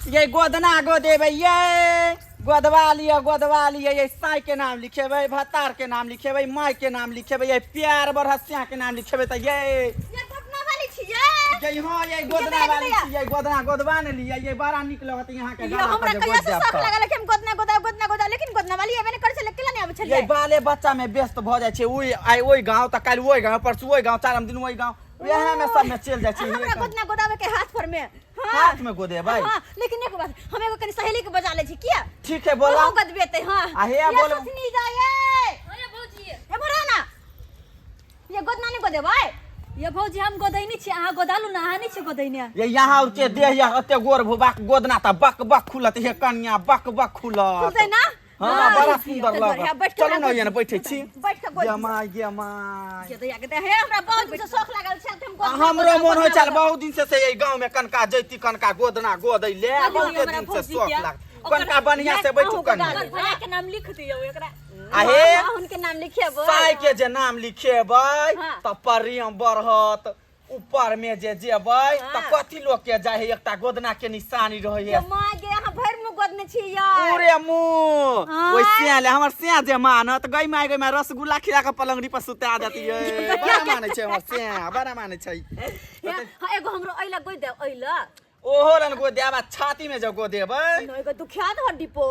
ये गोदना गोदेबै, ये गोदवा लिअ, गोदवा लिअ। ये साई के नाम लिखेबै, भतार के नाम लिखेबै, माय के नाम लिखेबै, ये प्यार बरहसिया के नाम लिखेबै। तऽ ये ये गोदना वाली छियै? ये हाँ, ये गोदना वाली छियै। गोदना गोदवा ने लिअ, ये बड़ा नीक लगत यहाँ के। ये हमरा कहिया से शौक लागल कि हम गोदना गोदा, गोदना गोदा, लेकिन गोदना वाली एबे नहीं करै छलै, केला नहीं आबै छलै? ये बाले बच्चा में व्यस्त भऽ जाइ छै। ओहि आइ ओहि गाँव, तऽ काल्हि ओहि गाँव, परसू ओहि गाँव, चारम दिन ओहि गाँव, वएह में सब में चलि जाइ छै। हमरा गोदना गोदावे के हाथ पर में। हाँ। हाथ में गोदेबै? हाँ, लेकिन एक बात, हम एगो कनी सहेली के बजा ले छी। किया? ठीक है, बोला। ओहो गोदबेतै। हाँ। आ हे ये बोलो। सुथनी जाए। अरे भौजी। ए बोला ना, ये गोदना नहीं गोदेबै? ये भौजी, हम गोदैनी छी, अहाँ गोदालू ना, अहाँ नहीं छी गोदैने। ये यहाँ के देह या एते गोर भुबाक गोदना तऽ बक बक खुलत हे कनिया, बक बक खुलत। खुलतै ना? हाँ, बड़ा सुंदर तऽ बढ़िया, लगत। बैठ के चलू हमरा ने, यहाँ बैठे छी। बैठ के गोद ये माय, ये my. के दैया के दैया, हे हमरा बहुत दिन से शौक लागल छल कि हम गोदना हमरो गोदा, मोन होइ गोदना छल गोदा। बहुत दिन से से एहि गाँव में कनका जैती, कनका गोदना गोदै ले। कहलियै बहुते हमरा दिन से भौजी शौक के। लागल। कनका बढ़िया से बैठू अहूँ कनिया। गोदा ओकर भैया के नाम लिख दियौ एकरा। आ हे हाँ, हुनके नाम लिखेबै। साय के जे नाम लिखेबै हाँ। तऽ प्रेम बढ़त। ऊपर में जे जेबै तऽ कथी लोक के जाइ है, एकटा गोदना के निशानी रहै है। ये माँ गे, अहाँ भरि मुँह गोदने छी यार। पूरे मुंह। आँय। ओहि सिया ले हमर सिया जे मानत, गई माय गई माय, रसगुल्ला खिला के पलंगड़ी पर सुता देती। ये बड़ा मानै छै हमर सिया, बड़ा मानै छै। हाँ, एगो हमरो अइला गोद देब, अइला। ओहो रन गो देब आ छाती में जो गो देबै। नहि गो, दुखिया दह डिपो।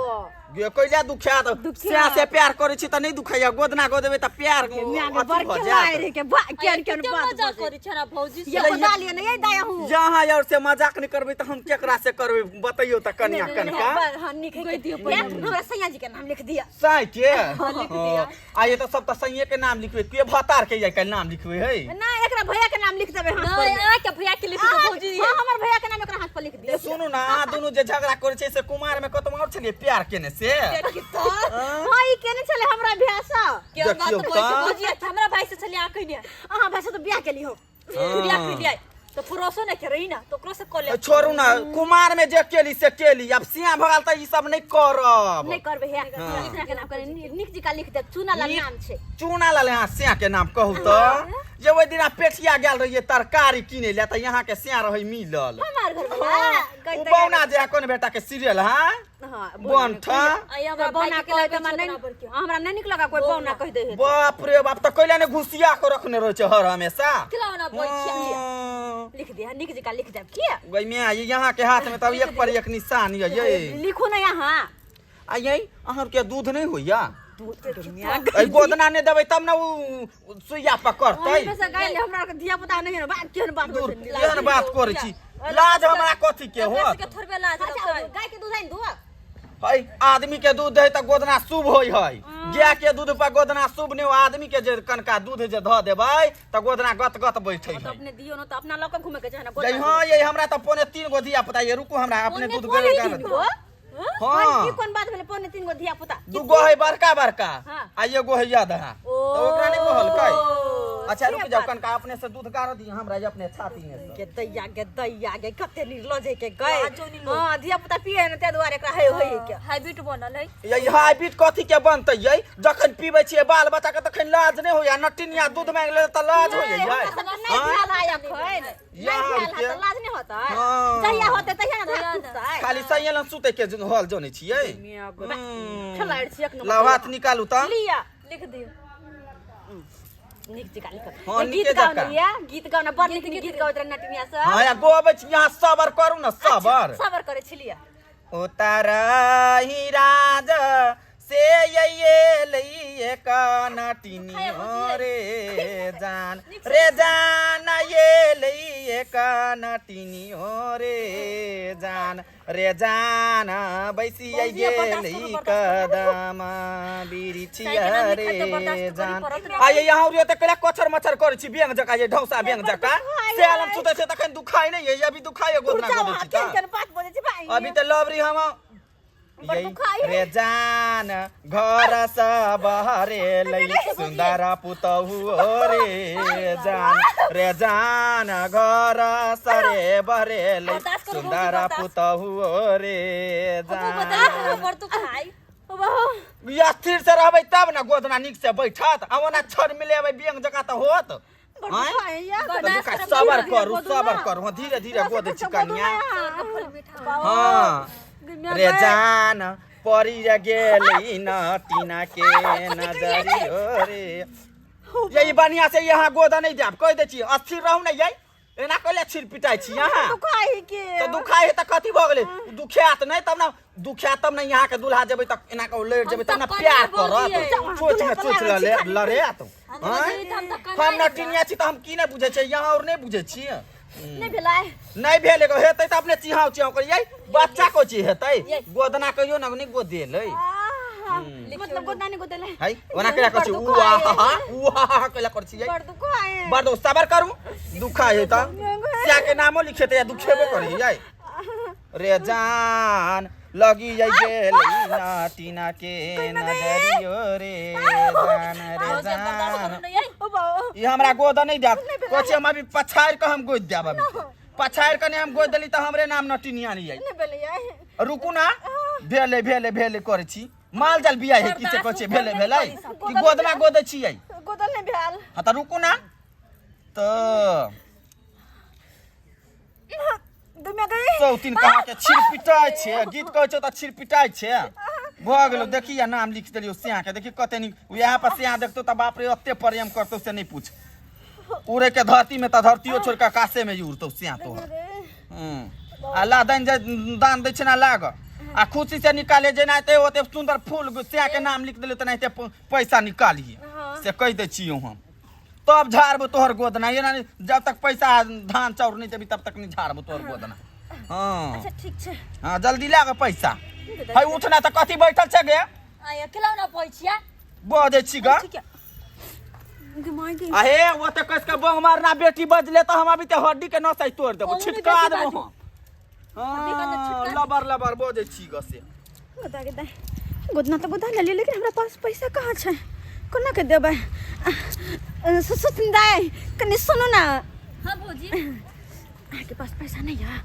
गे कैला दुखिया? तऽ दुखिया। सिया से प्यार करै छी तऽ नहि दुखैया, गोदना गो देबै तऽ प्यार मियाँ के अथी बड़ भऽ खेलाइ जायत। रे के बा, केहन केहन कते बात मजा बजै। करै छै हमरा भौजी से। ये गोदा लिअ ने, ये दाया हूँ। यहाँ और से मजाक नहि करबै तऽ हम केकरा से करबै, बतैयौ तऽ कनिया कनका। हाँ, नीक है। गोइ दियौ। के हमरा सैया जी के नाम लिख दिअ। साई के? हाँ। आ ये तऽ सब तऽ सैये के नाम लिखबै के, भतार के आइ काल्हि नाम लिखबै है? ना, एकरा भैया के नाम लिख देबै हाथ पर नहि में। अहाँ के भैया के लिख दियौ भौजी। हाँ, हमर भैया के नाम एकरा हाथ पर लिख दिअ। सुनू ना, अहाँ दुनू जे झगड़ा करै छै से कुमार में कतौ और छलियै प्यार केने से? हाँ, ई केने छलै हमरा भैया से। के बात देखियौ कहै छै तऽ। भौजी, हमरा भाई से छलियै अहाँ कहिने? अहाँ भाई से तऽ बियाह केली हो। बियाह केलियै तऽ फुरोसो नहि के रही ना, तऽ ओकरो से कऽ ले। छोड़ू ना, कुमार में जे केली से केली, अब सिया भऽ गेल तऽ ई सब नहि करब। नहि करबै हे। सिया के नाम कने नीक जिका लिख दे, चूना लाल नाम छै। चूना लाल। यहाँ सिया के नाम कहू तऽ, जे ओहि दिना पेठिया गेल रहियै तरकारी किनै लए तऽ यहाँ के सिया रहै मिलल। हमार घर वाला ओ बौना जे है कोन बेटा के सीरियल है? हाँ। बनठा। आ हमरा भाई बौना के के कहबै हमरा छै नहीं ओतना बड़के। हमरा नहीं निक लगा, कोई बौना कह दे है। बाप रे बाप, तऽ कैला ने घुसिया के रखने रहै छै हर हमेशा? खिलौना बोल छियै। हाँ। लिख दे, नीक जिका लिख दे किया। गई मियाँ, ये यहाँ के हाथ में तब एक पर एक निशान ये ये लिखू ना यहाँ। आ यही अहाँ के दूध नहीं होइया? दूध। ऐ गोदना नहीं देबै तब ना उ सुइया पकड़तै। ओहिमे से गाय ले, हमरा के धिया पुता नहीं है बा, केहन बात दूर बोलै छै। केहन बात करै छी, लाज हमरा कथी के ओकरा होत? सबके थोड़बे लाज अच्छा लगतै। गाय के दूध आनि दू। है आदमी के दूध है तऽ गोदना शुभ होइ है, गाय के दूध पर गोदना शुभ नहीं हो। आदमी के जे कनका दूध जे धऽ देबै तऽ गोदना गत गत बैठे तो है। अपने दियो ना, तो अपना लऽ के घूमे के चाहे ना। जय हाँ, ये हमरा तऽ 2.75 गो धिया पुता ये। रुकू, हमरा अपने दूध पौने गरम तीन कर। गो? हाँ। ई कोन बात भेलै, 2.75 गो धिया पुता? दूगो है बड़का बड़का हाँ। आ एगो है आधा, ओ तऽ ओकरा नहि कहलकै। अच्छा से रुक जाओ बात। कनका अपने से दूध गाड़ दिअ हमरा अपने छाती में से। के दैया के दैया के, कते निर्लज है के गए। लाजो नहीं लोग। हाँ, धिया पुता पिए ने ताहि दुआरे एकरा है होय के। हैबिट बनल है। ये हाइब्रिड कथी के बनतै? ये जखन पीबै छियै बाल बच्चा के तखन लाज नहि होइया, नटिनिया दूध मांगि ले तऽ लाज नहि, होइया? हमरा सबके नहि हाँ? भेल है अखन, नहि यहाँ भेल है के? तऽ लाज नहि होतै? हाँ। जहिया होतै तहिया ने धाक टूटतै। खाली सैया लग सुतै के हॉल जनै छियै। मियाँ गो, खेलाड़ छी एक नंबर। लाउ हाथ निकालू तऽ। लिअ। लिख दियौ। नीक जकाँ लिखब। हाँ, ए, नीके गीत गाउ जकाँ। ने, या गीत गाउ ने, बड़ नीक नीक गीत गाबैत रहे नटिनिया सब। हाँ, या गोबै छी यहाँ, सबर करू ने, सबर। सबर करै छलियै। उतर ही राज से ये लइए कनटिनियो रे जान, रे जान ये लइए कनटिनियो रे जान, रे जान बैसियै भौजी, अब बर्दाश्त गेलै करू, बर्दाश्त करू। कदम बिरिछिया साइकिल नाम रे लिखाइ तऽ बर्दाश्त करी जान। पड़त ने। आ ये यहाँ उरियो तऽ कैला कचर मचर करै छी बेंग जकाँ, ये ढौसा बेंग जकाँ से आलम सुतै छै तखन दुखाइ नहि ये? अभी दुखाइ ये गोदना जाउ गोदै अहाँ छी केहन तऽ केहन बात बजै छी भाइ। अभी तऽ लवरी हम बड़ यही दुखाइ है। रे जान घर से बहरे सुंदर पुतहु रे जान, रे जान घर सरे बहरे बर्दाश्त करू भौजी, सुंदर बर्दाश्त। पुतहु रे हमहूँ जान। बता बड़ दुखाइ। बाबा। या स्थिर से रहबै तब ने गोदना नीक से बैठत, आ ओना छड़ मिलेबै बेंग जकाँ तऽ होत। बड़ आँय? दुखाय या तऽ दुखाय सबर करू सबर करू हाँ धीरे धीरे गोदै छी कनिया हाँ रे जान परी रे गेली न टीना के नजरियो रे यही बढ़िया से यहाँ गोदा नहीं जाब कह दै छी अस्थिर रहू ने यै एना कहले छिर पिटाइ छी यहाँ दुखाय के तऽ दुखाइ है तऽ कथी भऽ गेलै दुखायत नहि तब ने दुखायत तब ने यहाँ के दुल्हा जेबै तऽ एना कऽ लड़ि जेबै तब ने हम तऽ प्यार कन्या करत बोलियै। चोच में चोच लड़े लड़ेत हम आँय? बजै तऽ हम तऽ कन्या हम नटिनिया छी तऽ हम की नहि बुझै छियै यहाँ और नहि बुझै छियै नहि भेलै नहि भेल एगो हेतै तऽ अपने चिहाउ चिहाउ करियै बच्चा को चीज हेतै गोदना कहियो ने नहि गोदेलै आहा, मतलब गोदना नहि गोदेलै है ओना केला करै छी उ आ हा हा उ हा हा केला करै छियै बड़ दुखाय बड़ दोस्त सबर करू दुखा है तऽ सिया के नामो लिखेतै आ दुखेबो करै है रे जान लगी जाइ गेलै ना टीना के नजरियो रे जान रे जान ओ बाबा ई हमरा गोद नहीं देत कहै हम अभी पछाड़ि कऽ हम गोदि देब अभी पछाड़ि कऽ नहि हम गोदि देली तऽ हमरे नाम नटिनिया नहीं आई नहि भेलै रुकू ना भेलै भेलै भेलै करै छी माल जाल बिया है की से कहै छियै भेलै भेलै कि गोदना गोदै छियै गोदल नहि भेल हाँ तऽ रुकू ना तऽ दुनिया गई सौतीन कहाँ के छिरपिटाइ छै गीत कहै छौ तऽ छिरपिटाइ छै भऽ गेलौ देखी नाम लिख देलियौ सिया के देखी कते नीक यहाँ पर सिया देखतौ तऽ बाप रे ओते प्रेम करतौ से नहि पूछ उड़े के धरती में तऽ धरतियो छोड़ के आकाशे में उड़तौ सिया तोहर हम्म। आ लादन जे दान दै छै ने लाग आ खुशी से निकाले जेना हेतै ओते सुंदर फूल सिया के नाम लिख देलियौ तेनाहिते पैसा निकालिए से कहि दै छियौ हम तब झाड़बो तोहर गोदना ये ना जब तक पैसा धान चाउर नहीं देबी तब तक नहीं झाड़बो तोहर गोदना हाँ अच्छा ठीक छै हाँ जल्दी लाग पैसा है उठना तऽ कथी बैठल छै गे आ अकेला ना पहुंचिया बजै छी गा ठीक है गे माय गे अहे ओते कस के बोंग मारना बेटी बजले तऽ हम अभी ते हड्डी के नसाई तोड़ देबो कहूँ नहीं छिटका बेटी देबो बाजू। हम हाँ लबर लबर बजै छी ग से गोदा के दाय गोदना तऽ गोदा लेलियै लेकिन हमरा पास पैसा कहाँ छै कोना के देबै सुन दाय कनि सुनू ना हाँ भौजी अहाँके पास पैसा नहीं है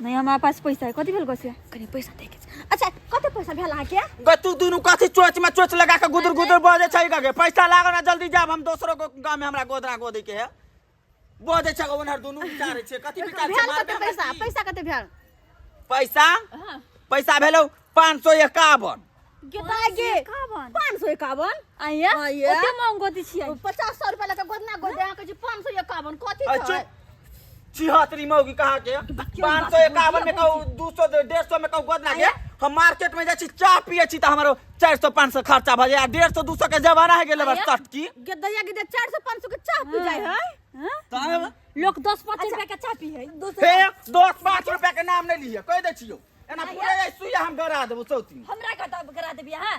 नहीं हमारा पास पैसा है कथी भेल कसे कनि पैसा दे के छै। अच्छा कते पैसा भेल अहाँके ग तू दुनू कथी चोच में चोच लगा के गुदुर गुदुर बजै छै ग गे पैसा लागो ना जल्दी जाब हम दोसरो के गाँव में हमरा गोदना गोदी के है बजै छै ओनहर दुनू विचारै छै कथी विचार छै भेल मारबै कते हमरा पैसा की? पैसा कते भेल पैसा पैसा भेलौ 551। गे गे 551। आइया आइया। ओते महंग गोदी छियै। 50 सौ रुपया लके गोदना गोद अहाँ कहै छी 551 कथी अ, छै? चुप छिहत्तरी मौगी कहाँ के 551 में कहू 200 150 में कहू गोदना के हम मार्केट में जाइ छी चाय पिए छी तऽ हमरो 400 500 खर्चा भऽ जाय 150 200 के जमाना है गेलै बस सट की। गे दैया गे 400 500 के चाय पी जाइ है। हाँ? तब लोग 10 5 रुपया के चाय पी है। हे 10 5 रुपया के नाम नहीं लिये कह दै छियौ एना पूरा जाय सुइया हम गरा देबो चौथी। हमरा का तब करा देबी हां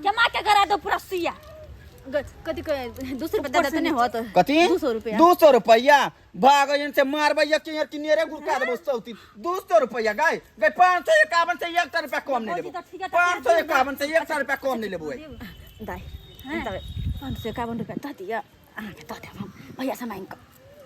के मां के करा दो पूरा सुइया। कथी कहे 200 रुपया दे देते नहीं होत? कथी? 200 रुपया। 200 रुपया भाग से मारबै एक यार कि नेरे गुड़का देबो चौथी। 200 रुपया गाय गाय 551 से 1 रुपया कम नहीं लेबो। भौजी तऽ ठीक है, तऽ 551 से 1 रुपया कम नहीं लेबो। दाइ तब 551 रुपया दऽ दिअ अहाँके दऽ देब हम भैया से मांगि कऽ।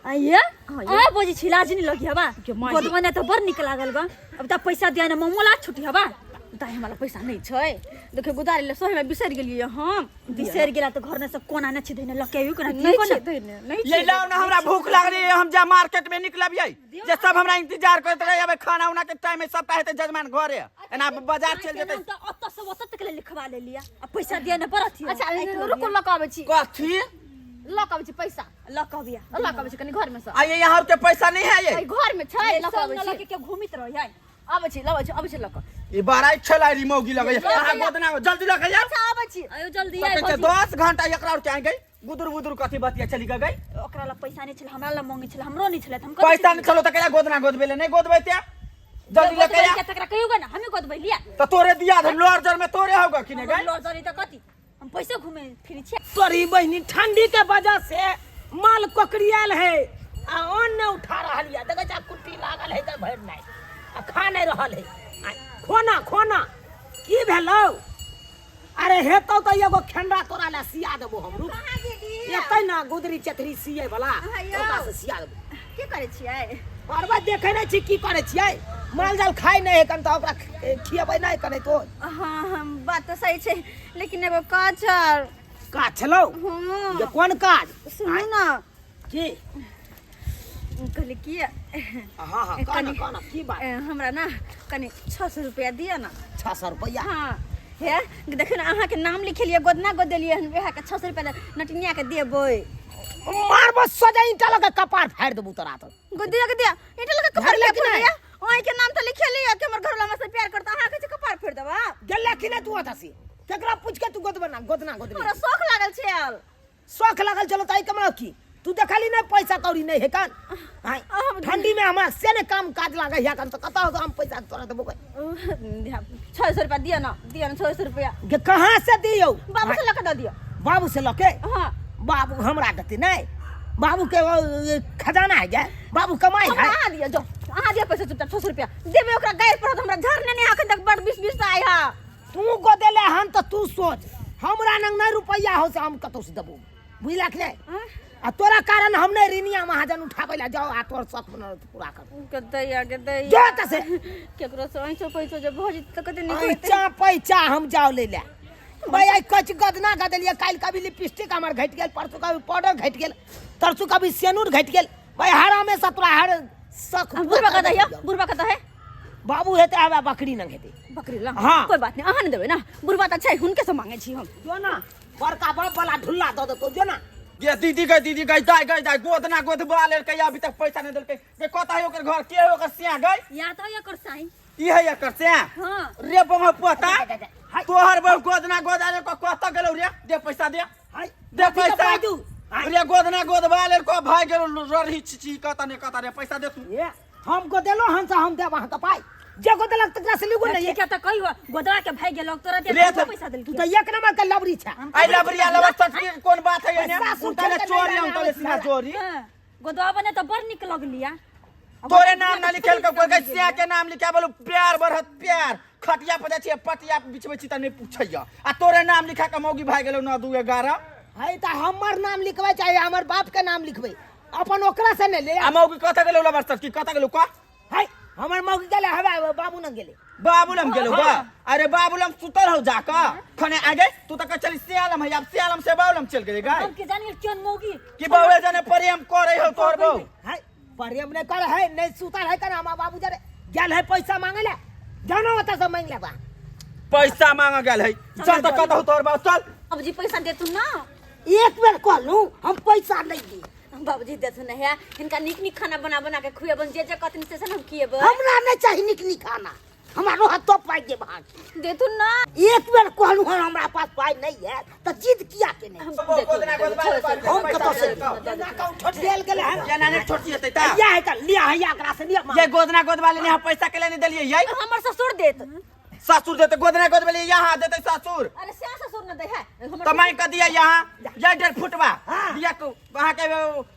आइया हाँ, आ बोजी छी लाज नहीं लगी हवा? के माय। गोदवा ने तो बड़ निक लागल बा अब त पैसा दिया ने ममोला छुटी हवा। दाइ हमरा पैसा नहीं छै देखियौ गुदारी ले सोहे में बिसरि गेलियै हम। बिसरि गेला तऽ घर में सब कोना ने छी धइने लके आइयो कोना नहीं कोना छै धइने नहीं ये छै। लाओ ना हमरा भूख लागल है हम जा मार्केट में निकलबियै जे सब हमरा इंतजार करैत रहे अबे खाना उना के टाइम में सबटा हेतै जजमान घरे एना बाजार चलि जेतै। तऽ ओतऽ से ओतऽ तक ले लिखवा ले लिया आ पैसा दिया ने बड़ अथी। अच्छा रुकू लऽ कऽ आबै छी। कथी? लऽ कऽ आबै छी पैसा। लऽ कऽ अबिया। लऽ कऽ आबै छी कनि घर में से। आ ये यहाँ के पैसा नहीं है ये एहि घर में छै लऽ कऽ आबै छी। लके के घूमित रही है। आबै छी लऽ आबै छी आबै छी लऽ कऽ। ई बड़ा खेलाड़ी मौगी लगै है अहाँ गोदना जल्दी लऽ के जाउ। अच्छा आबै छी। आयो जल्दी तखन आइ से भौजी। 10 घंटा एकरा और के आइ गई गुदुर गुदुर कथी बतिया चली गई। ओकरा ला पैसा नहीं छल हमरा ला मांगे छल हमरो नहीं छल हम पैसा नहीं छलो त केला गोदना गोदबे ले नहीं गोदबे ते जल्दी लऽ के आ। तकरा कहियो ना हमें गोदबै लिया। त तोरे दिया हम लोर जर में तोरे होगा कि नहीं गई। लोर जरी त कथी हम पैसा घूमे फिरी छियै। तोरी बहिनी ठंडी के वजह से माल कोकरियाल है आ अन्न नहीं उठा रहल है देखै छै कुट्टी लागल है तऽ भरि नहि आ खा नहीं रहल है आ खोना खोना की भेलौ? अरे हेतौ तऽ एगो खेंडा तोरा लए सिया देबो हम रुक एतै ना गुदरी चतरी सियै वाला ओकरा से सिया देबो। की करै छियै? अरबा देखै नहि छी की करै छियै माल जाल खाइ नहि है कन तऽ ओकरा खियेबै नहि कने तो। हाँ हम बात तऽ सही छै लेकिन एगो काज छल। काज छलौ? हाँ। जे कोन काज? सुनू ना। की कहली की हाँ हाँ कहना कनी- कहना की बात हमरा ना कनि 600 रुपया दिअ ना। 600 रुपया? हाँ, हे देखियौ ने अहाँके नाम लिखेलियै, गोदना गोदेलियै हन, वएह के 600 रुपया नटिनिया के देबै। मारबो सजा ईंटा लगा कपार फाड़ि देबू तोरा तो। गोदिया के दिया ईंटा लगा कपार धरले के कि नहि? फोड़िया। अहीं के नाम तऽ लिखेलियै कि हमर घरवाला हमरा से प्यार करता, अहाँ कहै छी कपार फोड़ि देबा। गेले कि नहि तू ओतऽ से? केकरा पूछ के तू गोदबे ना गोदना गोदबे? हमरा शौक लागल छै आयल। शौक लागल चलो तऽ एहि कमरा की तू देखली नहि पैसा कौड़ी नहि हे कान। आँय, ठंडी में हमरा से ने काम काज लागै है कान, तऽ कतऽ हम पैसा तोरा देबो? 600 रुपया दिअ ना, दिअ ना 600 रुपया। गे कहाँ से दियौ? बाबू से लऽ के दऽ दिअ। बाबू से लऽ के? हाँ। बाबू हमरा देतै नहि, बाबू के खजाना है गे, बाबू कमाई है। अहाँ दिअ, जो अहाँ दिअ पैसा चुपचाप 600 रुपया देबै ओकरा गारि पड़त, हमरा झरने नहि अखन तक बड़ 20 20 आइ हा। तू गोदेले हन तऽ तू सोच, हमरा नंग नहि रुपैआ हो से हम कतौ से देबो, बुझलक नहि? आ तोरा कारण हम नहि ऋणिया महाजन उठाबै ला जाओ आ तोर शौक मनोरथ पूरा कर। गदैया गदैया जो एतऽ से। केकरो से ऐंचो पैंचो जे भऽ जेतै तऽ कते नीक होइतै। ऐंचा पैंचा हम जाओ ले ले भाई, आइ कच गदना गदलियै, काल्हि कभी लिपस्टिक हमर घटि गेल, परसू कभी पाउडर घटि गेल, तरसू कभी सेनूर घटि गेल। भाई हरामे से तोरा हर शौक पूरा बुढ़बा कर कतऽ यऽ? देलियौ। बुढ़बा कतऽ है? बाबू हेतै हवा बकरी नंग हेतै। बकरी लग? हाँ। कोई बात नहीं, अहाँ नहि देबै ना, बुढ़बा तऽ छै, हुनके से मांगे छी हम। जो ना बड़का बाप वाला ढुल्ला दऽ देतौ, जो ना। ये दीदी गई, दीदी गई, दाई गई, दाई गोदना गोदबा लेलकै, अभी तक पैसा नहीं देलकै। ये कत है ओकर घर? के है ओकर सिया गई? या तो एकर साई। ई है एकर सिया? हाँ। रे बमा पोता, हाय। तोहर बहु गोदना गोदा रे कत गेलौ रे? दे पैसा दे। हाय। दे कथी के पैसा। पाइ दू? हाय। रे गोदना गोदबा लेलको, भाई गेलौ ररही छिची कत ने कत रे, पैसा दे तू। ये हम गोदेलो हन से हम देब अहाँके पाइ, जे गोदेलक तकरा से लिगो नहीं। ठीक है तऽ कहियो गोदवा के भाई गेलौ तोरा दे रे तऽ- पैसा देलकी। तू तऽ एक नंबर के लबरी छै। आई लबरिया लबर सटकी कोन बात है ने? सासुर उनका चलके चोरी नहीं उनका आबै सीना छै। चोरी। हाँ, गोदवा बने तऽ बड़ नीक लगलिया। तोरे नाम ना लिखेल के कोई सिया के नाम लिखा बोलू प्यार बढ़त प्यार, खटिया पर जाइ छियै पटिया पर बिछबै छी तऽ नहि पूछैया, आ तोरे नाम लिखा के मौगी भाग गेलौ 9 2 11। है तऽ हमर नाम लिखबै चाहे हमर बाप के नाम लिखबै, अपन ओकरा से नहि ले। आ मौगी कतऽ गेलौ लबर सटकी, कतऽ गेलौ कह? है हमर मौगी गेलै हवा बाबू न गेलै। बाबू लम गेलौ बा? अरे बाबू लम सुतल हौ जाकऽ खने आ गए, तू तऽ कहै छली सियालम है, आब सियालम से बाबू लम चलि गेलै गाय। हम के जानी केहन मौगी कि बाबू जाने प्रेम करै हौ तोहर बहू। है प्रेम नहि करे है, नहि सुतल है कना हमर बाबू जरे गेल है पैसा मांगे ले, जानो ओतऽ से मांगि लेबा। पैसा मांगऽ गेल है, चल तऽ कतऽ हौ तोहर बाबू, चल। बाबूजी पैसा देथुन ना। एक बेर कहलहुँ हम पैसा नहि दी। बाबूजी देथुन है, हिनका नीक नीक खाना बना बना के खुएबन, जे जे कहथिन से हम खिएबै। हमरा नहि चाही नीक नीक खाना, हमरा रहत तो पाइ देब अहाँके। देथुन ना। एक बेर कहलहुँ हन हमरा पास पाइ नहि है तऽ जिद किया केने? हम गोदना देथुन, गोदबा देथुन, हम कतऽ से केना कहूँ ठोठियल गेलै हन? केना नहि ठोठिएतै तऽ? या है तऽ लिअ हैया एकरा से लिअ। ये गोदना गोदबा लेने यहाँ पैसा के लेने देलियै यै? हमर ससुर देत। ससुर देतै गोदना गोदबा लिए, यहाँ देतै ससुर। अरे श्या ससुर न दै है हमर। तऽ मांगि कऽ दिअ यहाँ ये 1.5 फुटबा हाँ। दिअ, अहाँके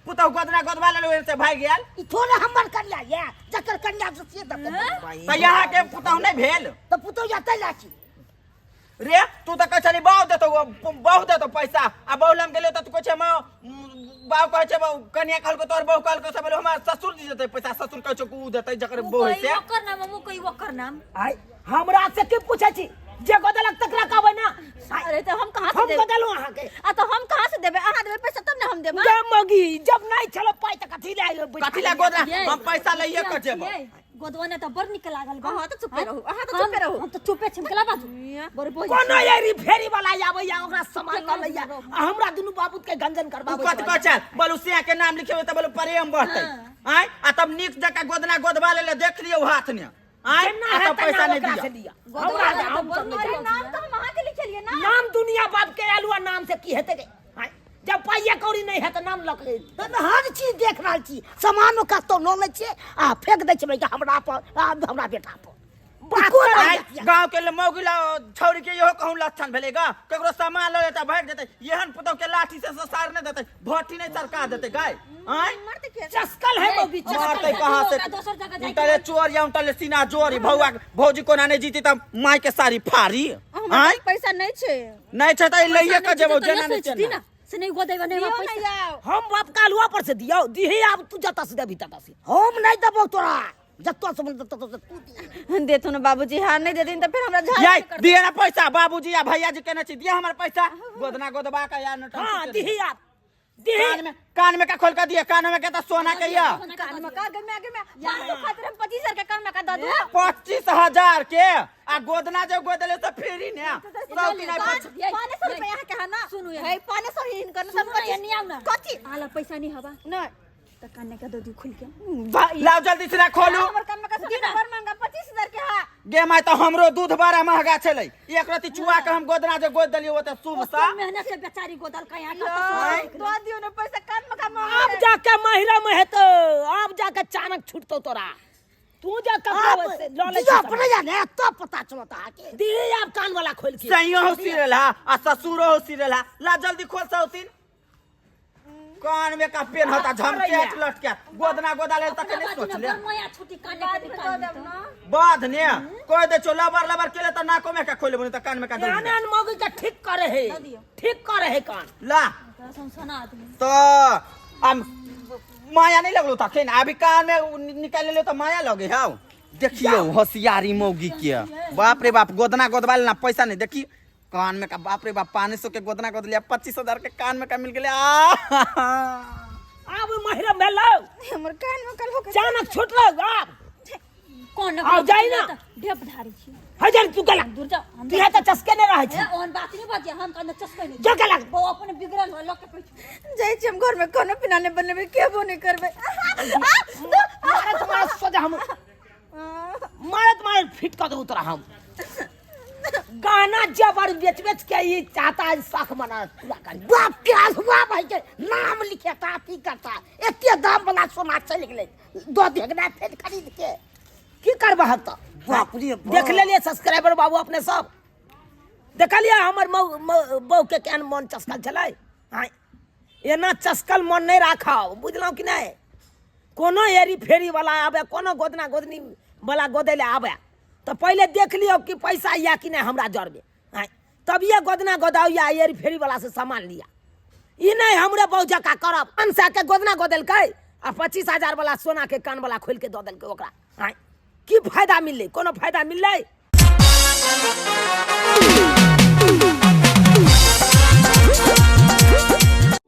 पुतहु गोदना गोदबा लेलहुँ से भागि गेल। ई थोड़े हमर कन्या ये, जकर कन्या से से देतै। तऽ यहाँ के पुतहु नहि भेल? तऽ पुतहु जतै ला छी रे। तू तऽ कहै छली बाउ देतौ, बहु देतौ पैसा, आ बहु लग गेलियौ तऽ तू कहै छै माँ बाउ कहै छै, बहु कनिया कहलको तोहर बहु कहलको से बोलो हमरा ससुर जी देतै पैसा, ससुर कहै छौ कि उ देतै जकर उ बहु है कही से। ओकर नाम, उ कही ओकर नाम। आइ हमरा से के पूछै छी? जे गोदेलक तकरा कहबै ना। अरे तऽ हम कहाँ से हम देबै? गोदेलहुँ अहाँके। आ तऽ हम कहाँ से देबै? अहाँ देबै पैसा तब ने हम देबै। गे मौगी, जब नहि छलो पाइ तऽ कथी ले आइलो? कथी ले गोदना? हम पैसा लइए कऽ जेबौ। गोदवा ने तऽ बड़ नीक लागल बा। अहाँ तऽ चुपे रहू, अहाँ तऽ चुपे रहू। हम तऽ चुपे छी, केला बाजू बड़ बोझ। कोनो एरी फेरी वाला आबैया ओकरा सामान लऽ लैया आ हमरा दुनू बाबूत के गंजन तू करबाबै। कथी कहै छै? बोलू सिया के नाम लिखेबै तऽ बोलू प्रेम बढ़तै। आँय, आ तब नीक जकाँ गोदना गोदबा लेले देख लियौ हाथ ने। आँय, जेना आ है तब पैसा तेना नहि ओकरा से दिअ। लिअ। गोदवा हमरा ने तऽ हम बड़ सब नीक नहि अरे नाम तऽ हम अहाँके लिखेलियै ना। नाम दुनिया बाप के आलू आ नाम से की हेतै गे? आँय, जब पाइये कौड़ी नहि है तऽ नाम लऽ के तऽ हर चीज देख रहल छी, सामानो कतौ लऽ लै छियै आ फेंक दै छियै हमरा पर आ हमरा बेटा पर। बात कोन आँय, आइडिया? गाँव के मौगी ला छौरी के इहो कहूँ लक्षण भेलै गा, ककरो सामान लऽ लेतै भागि जेतै, एहन पुतहु के लाठी से ससार नहि देतै, भट्ठी नहि सरका देतै गाय। आँय, मरतै के? चस्कल है मौगी, चस्कल। मारतै कहाँ से? ओकरा दोसर जगह जाइके उनटले चोर या उनटले सीना जोरी, भौआ भौजी कोना नहि जीती तऽ माय के साड़ी फाड़ी। हमरा आँय, पास पैसा नहि छै। नहि छै तऽ लइए कऽ जेबौ जेना नहि सोचती तेना। ना से नहीं गोदेबा नहीं दियौ पैसा। ने जाओ। हम बाप का आलुआ पर से दियौ दिही, आब तू जतऽ से देबही ततऽ से। हम नहि देबौ तोरा, जतऽ से मन ततऽ से तू दिही। देथुन ने बाबूजी, हाँ नहि देथिन तऽ फेर हमरा झाड़ यै दिए ना पैसा, बाबूजी या भैया जी केने छी, दिए हमर पैसा गोदना गोदबा के या नटन। हाँ दिही आब। दीही। कान में, कान में का खोल के दिए? कान में के त सोना के या। कान में का गमे गमे 500 खातिर हम 25,000 के कान में का दऽ दू। 25,000 के आ गोदना जे गोदले से फेरी ने सौ तीन आई पच 500 रुपया के है ना? सुनू है 500 ही हिनकर सुनू सब ना, एन्ने आउ ना। कथी? आला पैसा नहीं हवा। नहीं त कान के दऽ दियौ खोल के। लाओ जल्दी से ना खोलू। हमर कान में का सोना बड़ महंगा 25,000 के है। गे माय, त हमरो दूध बड़ा महंगा छलै, एक रति चुआ के हम गोदना जे गोद देलियै ओते शुभ सा। मेहनत से बेचारी गोदल का यहाँ का। दऽ दियौ ने पैसा, कान में का महंगा। आब जाके महिरा में हेतो, आब जाके चाणक छूटतो तोरा। तू जा कपड़ा से लऽ लै दियो छी। अपने जाने तो पता चलता है कि दीही आब कान वाला खोल के। सैयो हो सिरल हा आ ससुरो हो सिरल हा। ला जल्दी खोल सौतीन, कान में का पेन होता झमके लटके गोदना गोदा ले तक नहीं सोच ले। माया छुटी कान के दऽ देब ना। बाध ने कह दे छो लबर लबर केले त नाको में का खोले बनी त कान में का आन दे। आन मौगी के ठीक करे है, ठीक करे है कान। ला। सनसना आदमी। त हम माया नहीं लगलो तखन, अभी कान में निकाल लेलो त माया लगे हौ। देखियो होशियारी मौगी के, बाप रे बाप, गोदना गोदवा लेना पैसा नहीं। देखी कान में का, बाप रे बाप, 500 के गोदना गोद लिया, 25,000 के कान में का मिल गेले। आ आब महिरा भेलौ। हमर कान में कल हो चाणक छूटलो आब। कौन? आउ जाइ ना। ढेप धारी छी। हजार तू गेला। दूर जा हम। तू यहाँ तऽ चस्के नहि रहै छी। ए, ओहन बात नहीं बाजिए, हम कान चस्के नहीं। जो गेला। बौ अपन बिगड़ल हो लके पैछ। जाइ छी हम घर में, खाना पीना नहीं बनेबै, खेबो नहीं करबै। मारत मारत सोजा हम मारत मारत फिट कऽ देबौ तोरा हम। गाना जबर बेच बेच के ई चाहता है शौक मना पूरा कर। बाप के अधुआ भाई के नाम लिखेता की करता, एते दाम वाला सोना चलि गेलै दऽ देख ना फेर खरीद के। की करबह तऽ? बाप रे बाप। देख लेलियै सब्सक्राइबर बाबू, अपने सब देखलियै हमर मौ बहू के केहन मन चस्कल छलै। आँय, एना चस्कल मन नहि राखब, बुझलहुँ कि नहि? कोनो एरी फेरी वाला आबे, कोनो गोदना गोदनी वाला गोदै लए आबे तऽ पहिले देख लियौ कि पैसा या कि नहि हमरा जरमे। आँय, तभिए गोदना गोदाउ या एरी फेरी वाला से सामान लिया। ई नहि हमरे बहू जकाँ करब। 500 के गोदना गोदेलकै आ 25,000 वाला सोना के कान वाला खोलि के दऽ देलकै ओकरा। आँय, की फायदा मिललै? कोनो फायदा मिललै?